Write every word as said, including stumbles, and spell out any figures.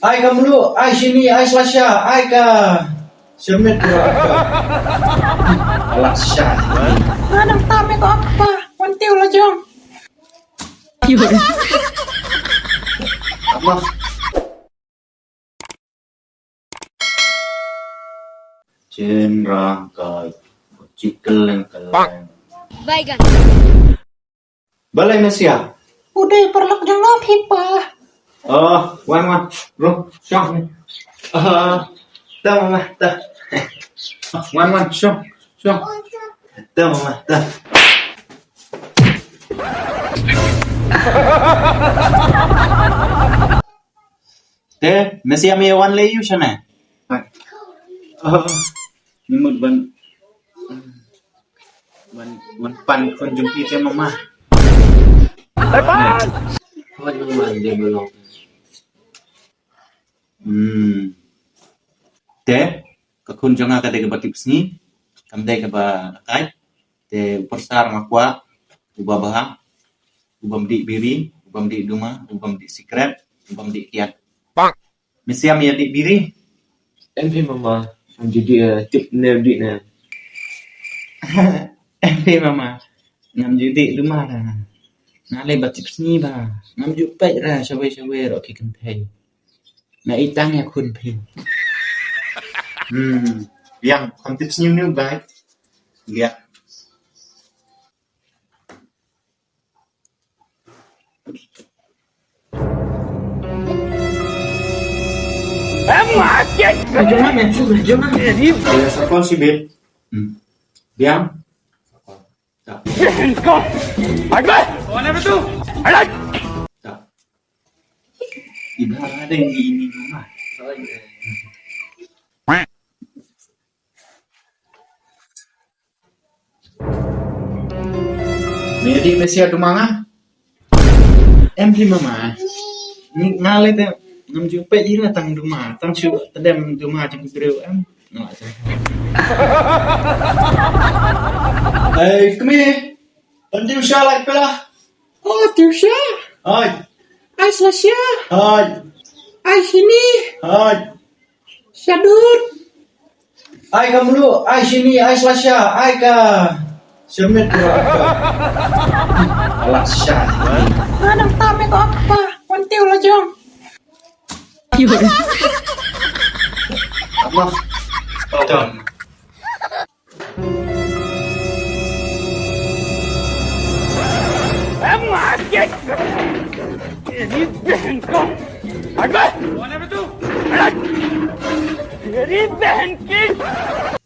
Ai ka mluh, ai shini, ai slasha, ai ka syrmit. Slasha. Nga nang tam ïa ka akpa, wan tiew la jong. Ama. Chin rang ka chi keleng keleng. Bye guys. Balei Mesia? U dei paralok jong nga phi pa. Oh, wan wan. Ro, shong. Ah, ta mama, ta. Wan wan, shong, shong. Ta mama, ta. Te, Mesia me wan le yu shane. Hai. Oh, ni mut ban Wan, wan pan khun jong phi te mama. Wan, wan, wan, dia belong. Hmm. Te, ka khun jong nga ka dei kaba tipsngi, kam dei kaba kai. Te u pyrsar nga kwah uba bha, ubym dih biri, ubym dih duma, ubym dih sikret, ubym dih kiad. Mesia me ïa dih biri? Em phi mama, ngam ju dih, eh, tip ne dih ne. Em phi mama, ngam ju dih duma ra. Nga lei ba tipsngi ba. Ngam ju peit ra shawei shawei ruh ki kynthei. Nga itang ïa khun phi. Hmm, yang khun tipsngi nu bai. Ya. Em, mati. Jom lah, men, jom lah, jom lah. Dia sapon si bit. Hmm. Diam. Tak. Kau. Agak. Mana betul? Alat. Tak. Ibarat ada yang ini rumah. Me ïa dih Mesia duma nga? Em phi mama. Nga lei te ngam ju peit ira tang duma, tang shu tdem duma jong ki briew em. Nga la jong. Ei, kmie. Pyndiu sha lait pela. Oh, tiw sha. Hoi. Ai slasha. Hoi. Ai shini. Hoi. Shadut. Ai ka mluh, ai shini, ai slasha, ai ka syrmit. Slasha. Nga nang tam ïa ka akpa, wan tiew la jong. Ama. Pardon. Em, mati. Ini bengkok. Aduh. Ini bengkok.